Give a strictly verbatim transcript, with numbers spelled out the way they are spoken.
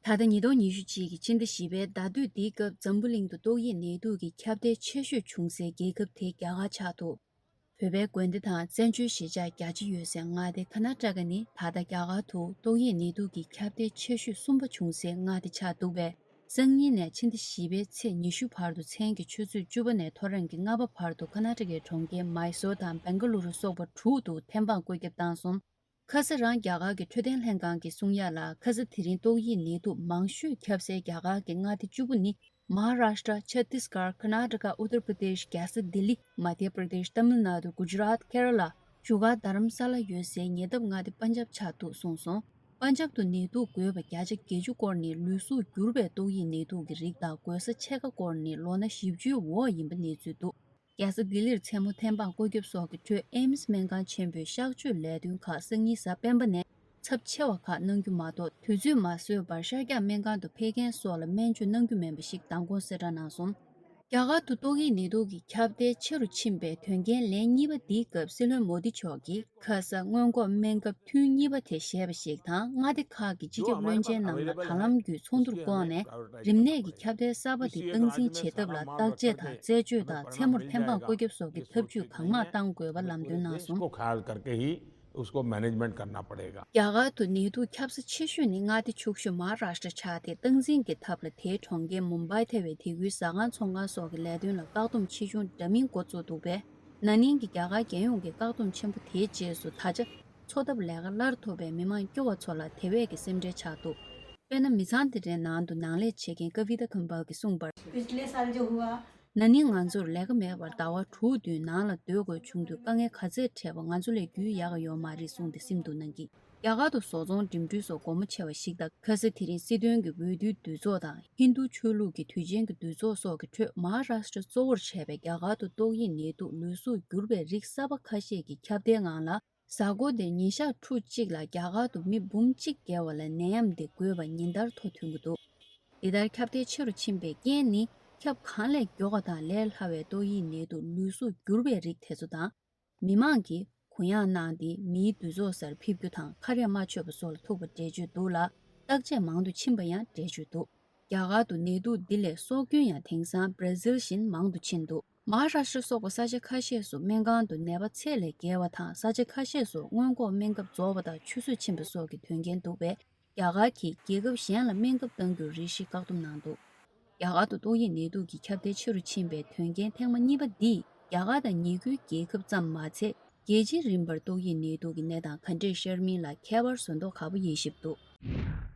ད་ལྟ་ཉིས་སྟོང་ཉི་ཤུ་གཅིག་གི་ཕྱི་ཟླ་བཞི་པའི་ཟླ་སྡོད་འདིའི་སྐབས་འཛམ་བུ་གླིང་དུ་ཏོག་དབྱིབས་ནད་དུག་གི་ཁྱབ་གདལ་ཆེ་ཤོས་བྱུང་སའི་རྒྱལ་ཁབ་དེ་རྒྱ་གར་ཆགས་འདུག་བོད་པའི་དགོན་སྡེ་དང་བཙན་བྱོལ་གཞིས་ཆགས་རྒྱ་ཆེ་ཡོད་སའི་མངའ་སྡེ་ཀར་ནཱ་ཊ་ཀ་ནི་ད་ལྟ་རྒྱ་གར་དུ་ཏོག་དབྱིབས་ནད་དུག་གི་ཁྱབ་གདལ་ཆེ་ཤོས་གསུམ་པ་བྱུང་སའི་མངའ་སྡེ་ཆགས་འདུག་པས། སང་ཉིན་ནས་ཕྱི་ཟླ་བཞི་པའི་ཚེས་ཉི་ཤུ་བར་དུ་མཚན་གྱི་ཆུ་ཚོད་བཅུ་པ་ནས་ཐོ་རངས་ཀྱི་ལྔ་པ་བར་དུ་ཀར་ནཱ་ཊ་ཀའི་གྲོང་ཁྱེར་མཱི་སོར་དང་བེང་ག་ལུ་རུ་སོགས་པ་དྲུག་ཏུ་ཐེམ་སྤང་བཀོད་ཁྱབ་བཏང་སོང་། ཁ་ས་རང་རྒྱ་གར་གྱི་འཕྲོད་བསྟེན་ལྷན་ཁང་གིས་གསུང་ཡ་ལ། ཁ་ས་དེ་རིང་ཏོག་དབྱིབས་ནད་དུག་མང་ཤོས་ཁྱབ་སའི་རྒྱ་གར་གྱི་མངའ་སྡེ་བཅུ་པོ་ནི། མ་ཧཱ་རཱཤ་ཊ། ཆ་ཏིས་གྷར། ཀར་ནཱ་ཊ་ཀ། ཨུ་ཏར་པྲ་དེཤ། རྒྱལ་ས་ལྡི་ལི། མ་དྷྱ་པྲ་དེཤ། ཏ་མིལ་ནཱ་ཌུ། གུ་ཇ་རཱཏ། ཁེ་ར་ལ། བཞུགས་སྒར་རྡ་རམ་ས་ལ་ཡོད་སའི་ཉེ་འདབས་མངའ་སྡེ་པན་ཇབ་ཆགས་འདུག་གསུངས་སོང་། པན་ཇབ་ཏུ་ནད་དུག་འགོས་པ་བརྒྱ་ཆ་བརྒྱད་ཅུ་སྐོར་ནི་ལུས་གཟུགས་འགྱུར་བའི་ཏོག་དབྱིབས་ནད་དུག་གི་རིགས་དང་འགོས་ས་ཕྱེད་ཀ་སྐོར་ནི་ལོ་ན་བཞི་བཅུའི་འོག་ཡིན་པ་གནས་ཚུལ་འདུག་རྒྱལ་ས་ལྡི་ལིར་མཚན་མོ་ཐེམ་སྤང་བཀོད་ཁྱབ་སོགས་ཀྱི་ཁྲོད། ཨེམ་སི་སྨན་ཁང་ཆེན་པོའི་གཤག་བཅོས་ལས་དོན་ཁག་སང་ཉིན་གཟའ་སྤེན་པ་ནས་ཚབས་ཆེ་བ་ཁག་གནང་རྒྱུ་མ་གཏོགས། དུས་ཚོད་མ་བཟོས་པར་ཤར་རྒྱག་སྨན་ཁང་དུ་ཕེབས་མཁན་སོགས་ལ་སྨན་བཅོས་གནང་རྒྱུ་མིན་པ་ཞིག་མདང་དགོང་གསལ་བསྒྲགས་གནང་སོང་། རྒྱ་གར་དུ་ཏོག་དབྱིབས་ནད་དུག་གི་ཁྱབ་གདལ་ཆེ་རུ་ཕྱིན་པའི་དོན་རྐྱེན་ལན་གཉིས་པ་འདིའི་སྐབས། སྲིད་བློན་མོ་དི་མཆོག་གིས་ཁ་ས་སྔོན་འགོག་སྨན་ཁབ་ཐུན་གཉིས་པ་དེ་བཞེས་པ་ཞིག་དང་། མངའ་སྡེ་ཁག་གི་སྤྱི་ཁྱབ་བློན་ཆེན་རྣམས་ལ་ད་ལམ་བརྒྱུད་ཚོགས་འདུར་བསྐོངས་ནས། རིམས་ནད་ཀྱི་ཁྱབ་གདལ་གསར་པ་དེ་སྟངས་འཛིན་བྱེད་ཐབས་ལ་བརྟག་དཔྱད་དང་རྩད་གཅོད་དང་། མཚན་མོར་ཐེམ་སྤང་བཀོད་ཁྱབ་སོགས་ཀྱི་ཐབས་ཇུས་གང་མང་གཏང་དགོས་པ་ལམ་སྟོན་གནང་སོང་། उसको ख्याल करके ही उसको मैनेजमेंट करना पड़ेगा। རྒྱ་གར་དུ་ནད་དུག་ཁྱབ་ས་ཆེ་ཤོས་ནི་མངའ་སྡེ་ཕྱུག་ཤོས་མ་ཧཱ་རཱཤ་ཊ་ཆགས་ཏེ། སྟངས་འཛིན་གྱི་ཐབས་ལ་དེའི་གྲོང་ཁྱེར་མུམ་བྷའི་ཐེ་བའི་དེ་ཁུལ་ཟ་ཁང་ཚོང་ཁང་སོགས་ཀྱི་ལས་དོན་ལ་བཀག་སྡོམ་ཆེ་ཆུང་འདྲ་མིན་འགོ་བཙུགས་འདུག་པས། ན་ནིང་གི་རྒྱ་གར་རྒྱལ་ཡོངས་ཀྱི་བཀག་སྡོམ་ཆེན་པོ་དེའི་རྗེས་སུ། ད་ཆ་འཚོ་ཐབས་ལས་ཀ་སླར་ཐོབ་པའི་མི་མང་སྐྱོ་བ་ཚོ་ལ་དེ་བས་ཀྱི་སེམས་ཁྲལ་ཆགས་འདུག་དཔེར་ན། མི་ཚང་དེ་འདྲའི་ནང་དུ་ནང་ལས་བྱེད་མཁན་ཀ་བི་ཏཱ་ཁམ་བལ་གྱིས་གསུངས་པར། पिछले साल जो हुआ ན་ནིང་ང་ཚོར་ལས་ཀ་མེད་པར་ཟླ་བ་དྲུག་བདུན་ནང་ལ་སྡོད་དགོས་བྱུང་དུས། དཀའ་ངལ་ག་ཚད་འཕྲད་པ་ང་ཚོ་ལས་རྒྱུས་ཡག་ག་ཡོད་མ་རེད་གསུངས་ཏེ་སེམས་སྡུག་གནང་གིས། རྒྱ་གར་དུ་བཟོ་ཚོང་འགྲིམ་འགྲུལ་སོགས་སྒོ་མོ་ཕྱེ་བ་ཞིག་དང་། ཁ་ས་དེ་རིང་སྲིད་དོན་གྱི་འོས་བསྡུའི་འདུ་ཚོགས་དང་། ཧིན་རྡུ་ཆོས་ལུགས་ཀྱི་དུས་ཆེན་གྱི་འདུ་ཚོགས་སོགས་ཀྱི་ཁྲོད། མ་ཧཱ་རཱཤ་ཊ་གཙོ་བོར་བྱས་པའི་རྒྱ་གར་དུ་ཏོག་དབྱིབས་ནད་དུག་ལུས་གཟུགས་འགྱུར་བའི་རིགས་གསར་པ་ཁ་ཤས་ཀྱི་ཁྱབ་གདལ་ངང་ལ། གཟའ་འཁོར་འདིར་ཉིན་ཞག་ཕྲུགས་གཅིག་ལ་རྒྱ་གར་དུ་མི་འབུམ་གཅིག་བརྒལ་བ་ལ་ནད་ཡམས་འདི་འགོས་པ་ཉིན་ལྟར་མཐོ་ཐོན་གྱི་འདུག་འདི་ལྟར་ཁྱབ་གདལ་ཆེ་རུ་ཕྱིན་པའི་རྐྱེན་ནི། ཁྱབ་གང་ལས་མགྱོགས་པ་དང་ལས་སླ་བའི་ཏོག་དབྱིབས་ནད་དུག་ལུས་གཟུགས་འགྱུར་བའི་རིགས་དེ་ཚོ་དང་། མི་མང་གིས་གུ་ཡངས་གནང་སྟེ། མིའི་འདུ་ཚོགས་སར་ཕེབས་རྒྱུ་དང་། ཁ་རས་མ་ཆོད་པ་སོགས་ལ་ཐུག་པ་འགྲེལ་བརྗོད་འདུག་ལ། བརྟག་དཔྱད་མང་དུ་ཕྱིན་པ་ཡང་འགྲེལ་བརྗོད་འདུག་རྒྱ་གར་དུ་ནད་དུག་འདི་ལས་སྲོག་སྐྱོན་ཡང་དེང་སང་བྷ་ར་ཟིལ་བཞིན་མང་དུ་ཕྱིན་འདུག་མ་ཧཱ་རཱཤ་ཊ་སོགས་པ་ས་ཆ་ཁ་ཤས་སུ་སྨན་ཁང་དུ་ནད་པ་ཚད་ལས་བརྒལ་བ་དང་། ས་ཆ་ཁ་ཤས་སུ་སྔོན་འགོག་སྨན་ཁབ་རྫོགས་པ་དང་ཆུད་ཟོས་ཕྱིན་པ་སོགས་ཀྱི་དོན་རྐྱེན་འདུག་པས། རྒྱ་གར་གྱིས་རྒྱལ་ཁབ་གཞན་ལ་སྨན་ཁབ་གཏང་རྒྱུར་རེ་ཞིག་བཀག་སྡོམ་གནང་འདུག་རྒྱ་གར་དུ་ཏོག་དབྱིབས་ནད་དུག་གི་ཁྱབ་གདལ་ཆེ་རུ་ཕྱིན་པའི་དོན་རྐྱེན་ཐེངས་མ་གཉིས་པ་འདིས། རྒྱ་གར་དང་ཉེ་ཁུལ་རྒྱལ་ཁབ་ཙམ་མ་ཚད། རྒྱལ་སྤྱིའི་རིམ་པར་ཏོག་དབྱིབས་ནད་དུག་གི་གནས་སྟངས་ག་འདྲས་ཤར་མིན་ལ་ཁྱད་པར་བཟོ་མདོག་ཁ་པོ་ཡིན་བཞིན་འདུག